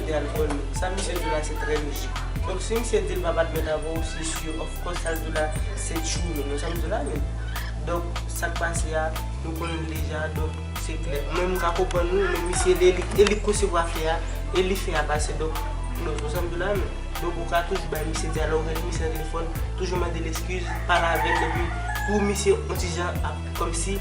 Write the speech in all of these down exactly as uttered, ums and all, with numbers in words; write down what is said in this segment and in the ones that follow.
Te al vòlè. Sa misye di w la, se trè lojik. Donk, si misye di l p ap admèt avè w, se si, of course, sa l di w la, se true, men. Ou sa m di w la, men. Donk, sa k pase a, nou konnen l deja, donk, se klè. Mwen, m ka konprann ou, men misye, e li, e li k konsevwa fè a, e li fè a pase, donk, close. Ou sa m di w la, men. Donk, ou ka toujou bay misye dyalòg, rele misye nan telefòn, toujou mande l eskiz, pale avè l, epi pou misye, yon ti jan, ap, kòmsi,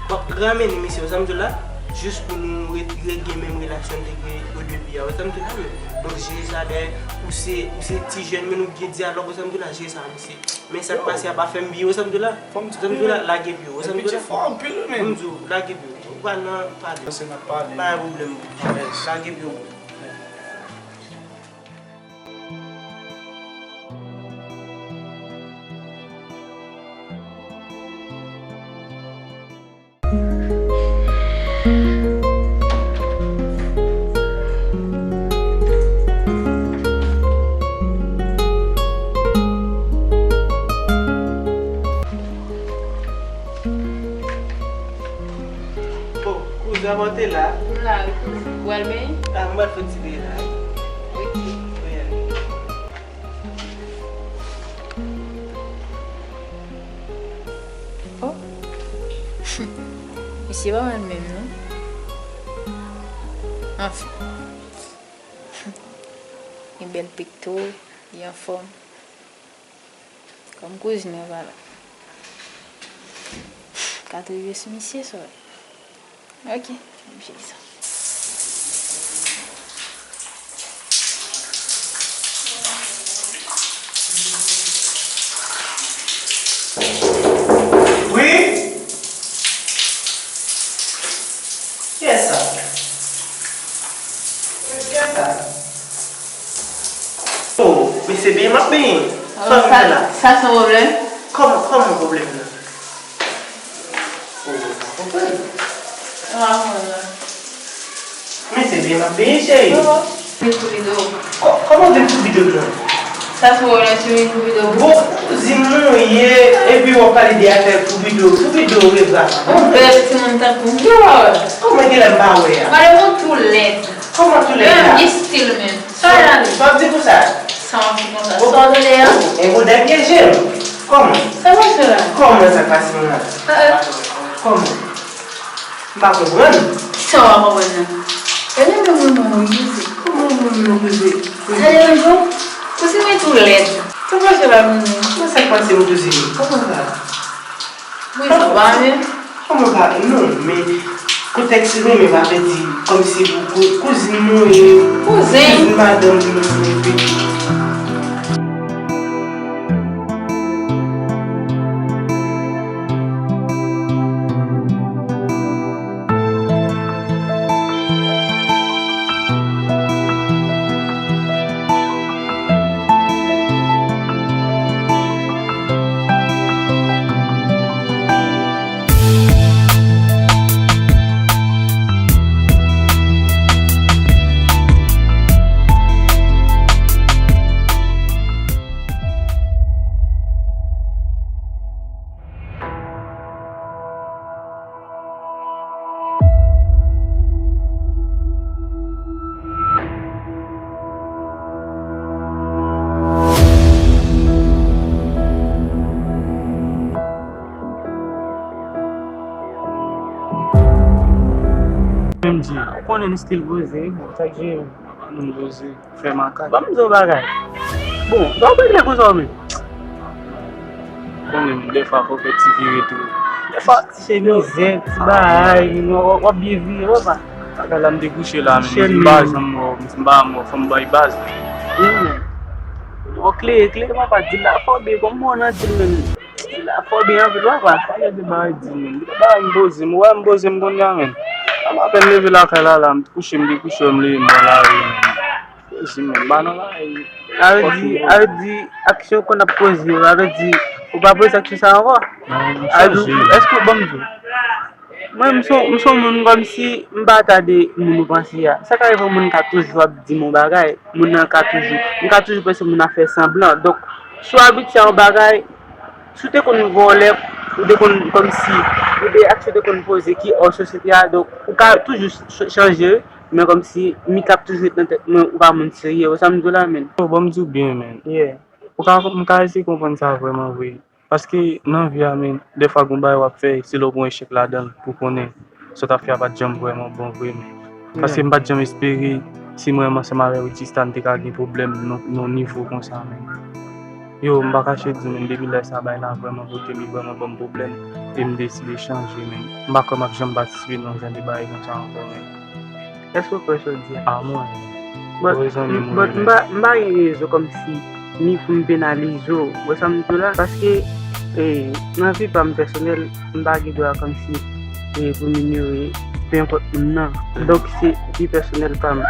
w ap ramenn misye, ou sa m di w la, jis pou nou re-, regenyen menm relasyon n te gen o debi a, ou sa m di w la, men. Donk, jere sa, dayè, ou se, ou se ti jèn, men nou gen dyalòg, ou sa m di w la, jere sa, misye. Men sa k pase a pa fè m byen, ou sa m di w la. Ou sa m di w la, lage pye w, ou sa m di w la. Fò anpil, men. M di w, lage pye w. Ou pa nan pale. Se nan pale. Pa gen pwoblèm. Lage pye w. Oh, kouzen, kòman w te la? M la, wi, kouzen. Ou al benyen? Ah, m pral fè ti benyen la, wi. Ok. Wi, ale. Oh. Misye pa mal menm, non. Anfen. Gen bèl pekto, li anfòm. Kòm kouzin mwen pa la. Ka triye sou misye sa. Ok, m ap jere sa. Wi? Kiyès sa? Kiyès sa? Oh, men se benyen m ap benyen. Sa w vin fè la? Sa se yon pwoblèm? Kòman, kòman pwoblèm nan? Oh, m pa konprann. M pa konprann non. Men se benyen m ap benyen, cheri. Vin Koupido. Kò-, kòman vin Koupido nan? Sa se pwoblèm si vin Koupido. Bon, kouzin mwen ou ye, epi w ap pale de afè Koupido. Koupido reva. Yon bèl timoun tankou m, ki w pa wè? Kòman genlè m pa wè a? Gade yon toulèt. Kòman toulèt la? Menm estil menm. Sa w ap di pou sa? Sa w ap di konsa? Ou pa tande a? E modèl pyeje m. Kòman? Sa pase la? Kòman sa pase la? Kòman? M pa konprann. Sa w pa konprann nan? Gade nan moun mwen wi, kouzin. Kòman moun mwen kouzin? Gade nan jan kouzin mwen tou lèd. Sa pase la, moun mwen? Kòman sa pase m kouzin? Kòman sa? Wi, sa va menm. Kòman pa, non, men kontèks li menm pa vle di kòmsi pou kou-, kouzin nou ye. Kouzen. Kouzin madanm nou epi. Menm di, ou konnen m stil poze, bon, sa k jere m? Moun poze. Fè makak. Ban m di w bagay. Bon, sa w regle konsa w menm? Konnen m, dèfwa fò w fè ti vire tou. Dèfwa, ti chemizèt, ti bagay, w ap, w ap byen vire, papa. Bagay la m te kouche la, men m pa janm wè w, m pa janm wè w, fò m bay baz. Wi, men. Bon, klere, klere, papa, di l la fò byen, kòm mwen nan di l menm. Di l la fò byen anpil, papa. Sa lè de bagay di l menm. Di l bagay m poze, m wè m poze m kounye a, men. Sa m apèn leve lakay la, la, m kouche, m te kouche, m leve, m pran lari, men. Poze, men, m pa nan la, e, sa vle di, sa vle di, aksyon konn ap poze, sa vle di, ou pa poze aksyon sa ankò? Non, m chanje. Èske, bon, m di w, mwen, m se yon, m se yon moun kòmsi m pa ta de moun ou panse a. Sa ka rive yon moun ka toujou ap di m yon bagay, moun nan ka toujou, m ka toujou panse moun nan fè sanblan. Donk, si w abitye a yon bagay, si w te konn vòlè, ou te konn kòmsi, gen de aksyon te konn poze ki hors sosyete a, donk, ou ka toujou ch-, chanje, wi. Men kòmsi, mit la ap toujou ret nan tèt mwen, ou pa moun serye, ou sa m di w la, menn. Yo, ban m di w byen, menn. Yeah. Ou ka, m ka eseye konprann sa vrèman vre. Paske nan vi a, menn, dèfwa gon bagay w ap fè, se lè w pran echèk ladan l pou w konnen sa w t ap fè a pa t janm vrèman bon vre, menn. Paske m pa t janm espere si mwen menm ansanm avè Ridjista n te ka gen pwoblèm nan nan yon nivo konsa, menn. Yo, m pa kache di w, menn, depi lè sa bagay la vrèman pote m, li vrèman ban m pwoblèm, e m deside chanje, menn. M pa kwè m ap janm patisipe nan jan de bagay konsa ankò, menn. Èske w kwè sa w di a? A mwen. But, but m pa, m pa gen rezon kòmsi ni pou m penalize w. Wè sa m di w la? Paske, eh, nan vi pa m pèsonèl, m pa gen dwa kòmsi, eh, pou m inyore penenpòt moun nan. Donk, se vi pèsonèl pa m.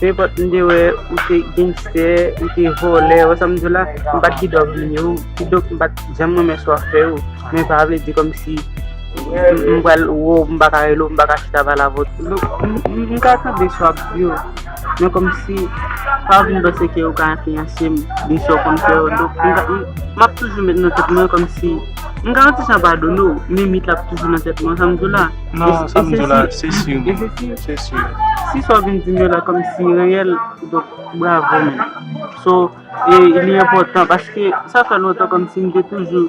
Penenpòt moun te wè, ou te gangstè, ou te vòlè, wè sa m di w la? M pa t gen dwa pou m inyore w. Kidonk, m pa t janm renmen sa w ap fè yo. Men pa vle di kòmsi m, m pral, wo, m pa ka rele w, m pa ka chita pale avè w. Donk, m, m, m ka tande sa w ap di yo, men kòmsi, pa vin panse ke ou ka enfliyanse m de sa w konn fè yo. Donk, m ka, m, m ap toujou met nan tèt mwen kòmsi, m garanti sa padone w, men mit la ap toujou nan tèt mwen, sa m di w la. Non, sa m di w la, se si, se si. Se si. Si sa w vin di m yo la kòmsi reyèl, donk, bravo, menn. So, e, li enpòtan, paske sa fè lontan kòmsi m te toujou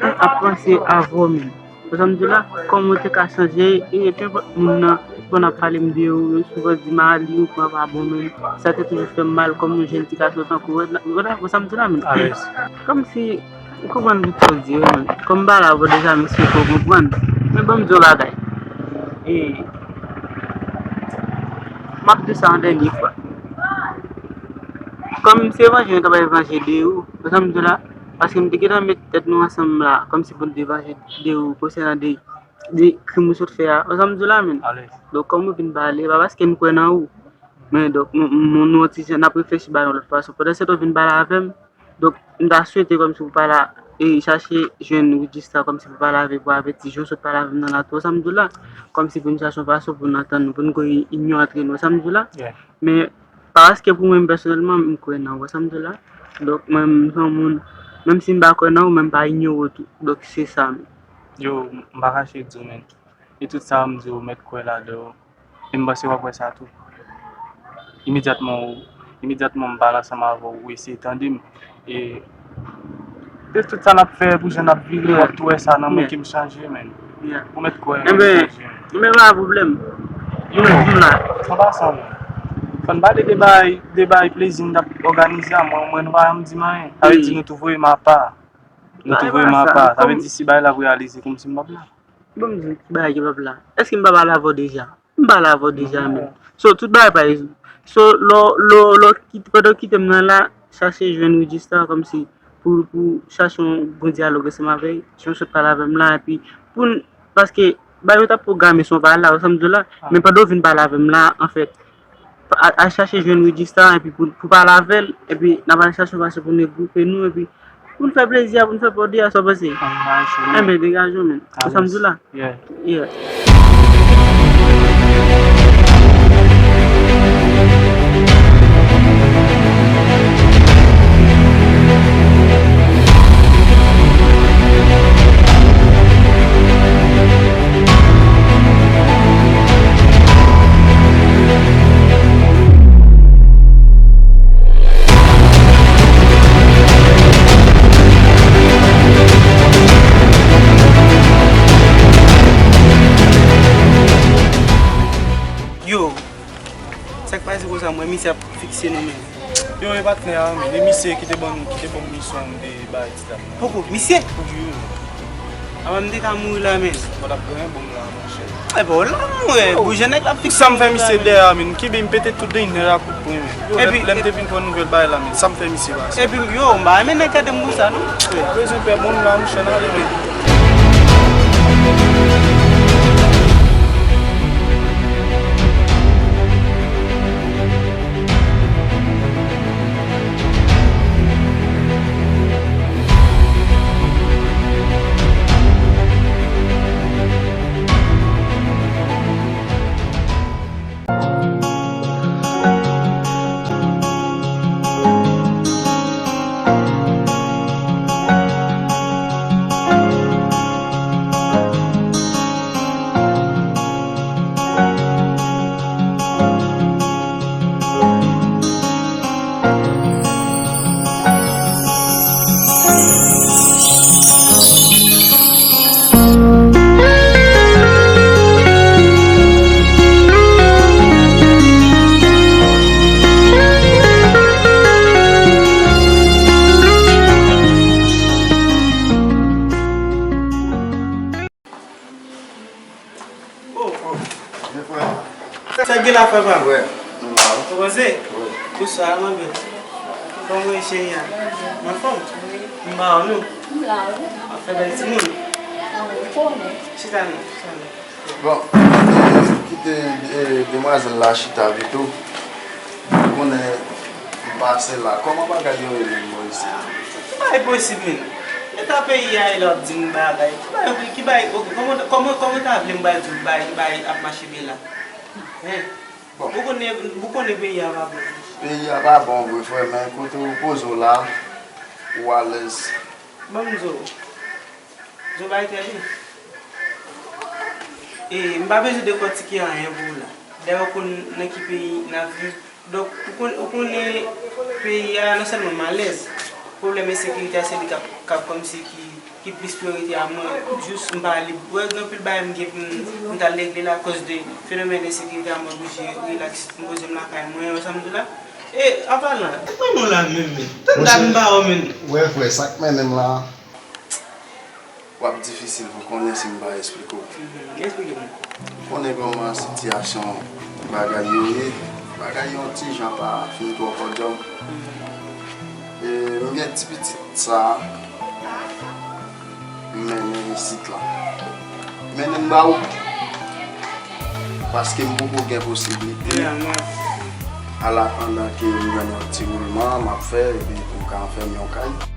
ap panse avè w menm. Ou sa m di la, kòman w te ka chanje, e, e, nenpòt moun nan, bon, ap pale m de ou, yo souvan di m, "A, li ou pran pa bon menm." Sa te toujou fè m mal, kòm yon jèn ti gason tankou w, w, w, w sa m di la menm. Alèz. Kòmsi, m konprann tout sa w di yo menm. Kòm m pale avè w deja, m espere w konprann. Men ban m di w yon bagay. E, m ap di sa yon dènye fwa. Kòm se evanjil mwen t ap evanjil de ou, ou sa m di w la, paske m te gentan met tèt nou ansanm la, kòmsi pou n te evanjil de ou, konsènan de, de krim ou sot fè a, ou sa m di w la menm. Alèz. Donk, kòm ou vin pale, pa paske m kwè nan ou, men donk, nou, nou, nou yon ti jan, n ap reflechi ba yon lòt fason. Pandan se tan w vin pale avè m, donk, m ta swete kòmsi pou pale, e chache jwenn Ridjista kòmsi pou pale avè l, pou avèti Joe sot pale avè m nan la tou, ou sa m di w la, kòmsi pou n chache yon fason pou n antann nou, pou n konn inyon antre nou, ou sa m di w la. Yeah. Men, paske pou mwen pèsonèlman, m kwè nan ou, ou sa m di w la. Donk, mwen, m se yon moun, menm si m pa kwè nan ou, men m pa inyore w tou. Donk, se sa menm. Yo, m pa kache di w, menn. E tout sa m di w, mèt kwè ladan w. E m panse w ap wè sa tou. Imedyatman, ou, imedyatman m pale ansanm avè w, ou eseye tande m. E de tout sa n ap fè, pou jan n ap vire, w ap tou wè sa nan mwen ke m chanje, menn. Ou mèt kwè, mwen chanje. Enben, pa pwoblèm. Yo, m la. An pasan, menn. Fò n pale de bagay, de bagay plezi n t ap òganize a, mwen, mwen, nou pa janm di m anyen. Sa vle di nou tou voye m apa. Nou tou voye m apa. Sa vle di si bagay la ap reyalize, kòmsi m p ap la. Bon, m di w ki bagay ki p ap la. Èske m pa pale avè w deja? M pale avè w deja, menm. So, tout bagay pa rezoud. So, lè w, lè w, lè w kit-, pandan w kite m nan la, chache jwenn Ridjista kòmsi pou, pou chache yon bon dyalòg ansanm avè l, jan w sot pale avè m la, epi pou n, paske bagay yo t ap pwograme si w pa la, ou sa m di w la, men pandan w vin pale avè m la, anfèt, al, al chache jwenn Ridjista, epi pou, pou pale avè l, epi n ap al chache yon fason pou n regwoupe nou, epi pou n fè plezi a, pou n fè pòde a, sa w panse? Enben, degaje w, menn. Ou sa m di w la? Yeah. Yeah. Yo, sa k pase konsa, mwen, misye ap fikse nou menm. Yo, e patnè a, men, e misye ki te ban nou, ki te ban m misyon de bay ti dam nan. Poko, misye? Wi. Avan m te ka mouri la, men. Mwen t ap genyen bon la, monchè. E bon, la, mwen, boujè nèg la fikse. Sa m fè misye dèyè a, men, m kenbe m pete tout de nèg la kout pwen, men. Yo, lè, lè m te vin pran nouvèl bagay la, men, sa m fè misye pase. Epi, yo, m pa renmen nèg gade m konsa, non. Yo, bezwen pè bon la, monchè, n ale, men. La frè pa m. Wè, nou la wi. Ou poze? Wè. Bonswa, manmi. Kòman w ye cheri a? Anfòm? M ba w non. W ap fè bèl timoun. Chita non, chita non. Bon, kite, kite eh, demwazèl la chita pito. Ou konnen m pase la. Kòman bagay yo ye menm bò isi a? Ki bagay posib menm? Eta peyi a ye la w ap di m bagay. Ki bagay, ki bagay, ok, kòman, kòman, kòman w ta vle m bay di w bagay, bagay ap mache byen la? Hein? Bon. Ou konnen, ou konnen peyi a pa bon. Peyi a pa bon vre frè, men kote ou poze w la, ou alèz. Ban m di w. Di w bagay trè byen. E, m pa bezwen dekòtike anyen pou w la. Dayè ou konn nan ki peyi n ap viv. Donk, ou konn, ou konnen peyi a non sèlman m alèz. Pwoblèm ensekirite a se li k ap, k ap kòmsi ki, ki plis priyorite a mwen. Jis m pa lib. Ou wè gen anpil bagay m gen pou m, m t al regle la akoz de fenomèn ensekirite a mwen oblije rilaks. M poze m lakay mwen, ou wè sa m di w la? E, an palan, e pran non la menm, menm. Tann dat m ba w menm. Wè frè, sa k mennen m la. W ap difisil pou konnen si m pa esplike w. Eksplike mwen. Ou konnen kòman sitiyasyon bagay yo ye, bagay yo yon ti jan pa fin twò kòdòm. E, m gen ti pitit sa a, m mennen isit la. M mennen m ba ou. Paske m poko gen posiblite. An atandan ke m jwenn yon ti woulman, m ap fè, epi pou m ka fè m yon kay.